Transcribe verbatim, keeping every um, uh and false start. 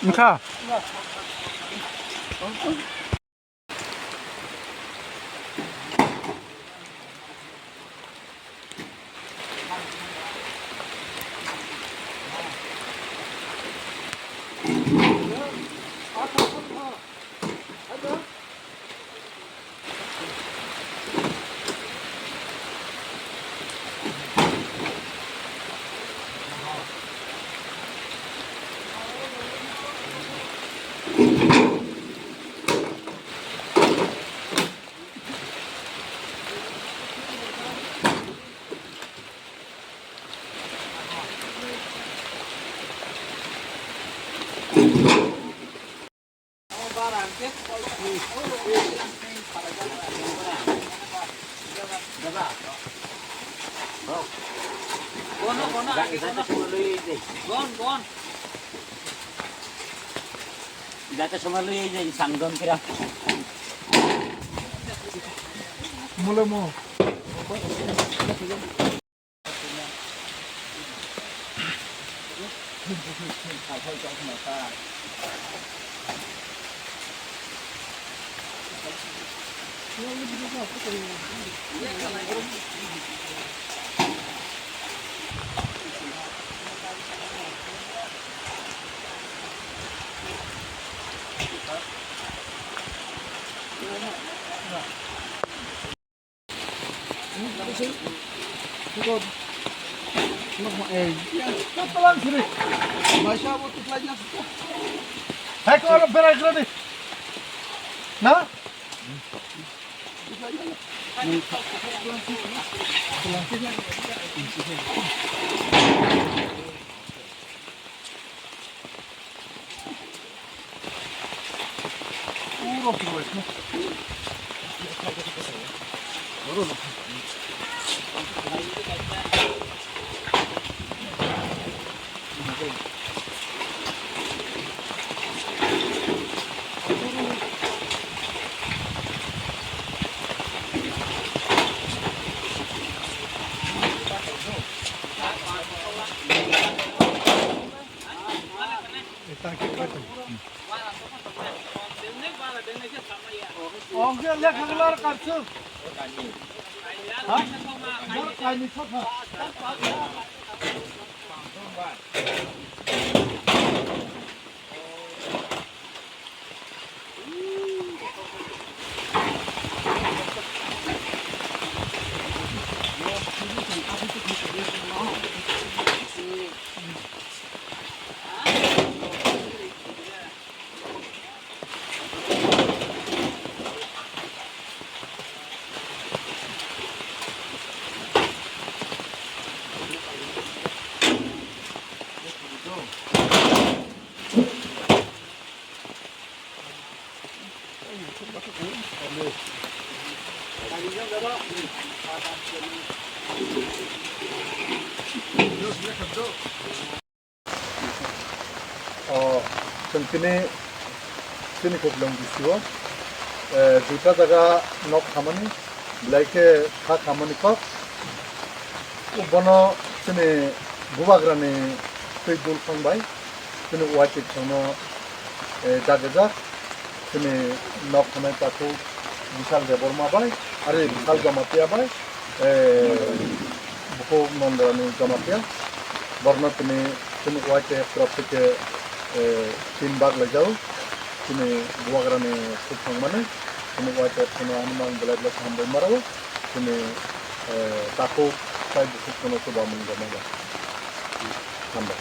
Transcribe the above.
Wngkha. Jata somalui jai sangdon kira. Mula mo. Hai, kau orang berai kau ni. Nah? O, chwng tini chini Khuklwng district-o, eh, duita jaga nok khamani, belai khe kha khamani kok. Bono chini bubagrani twi dul phang bai chini Y T F no, eh, dagajak. Chini nok khamnai takhuk Bishal Debbarma bai, ari Bishal Jamatia bai, eh, bukhuk Nondrani Jamatia. Borno tini, chini Y T F torop theke, eh, tin bag laijao. Chini bubagrani thuk thangmani, chini Y T F no ano mang belai belai hambai maro. Chini, eh, takhuk tai bukhuk no chuba mung jama ba. Hambai.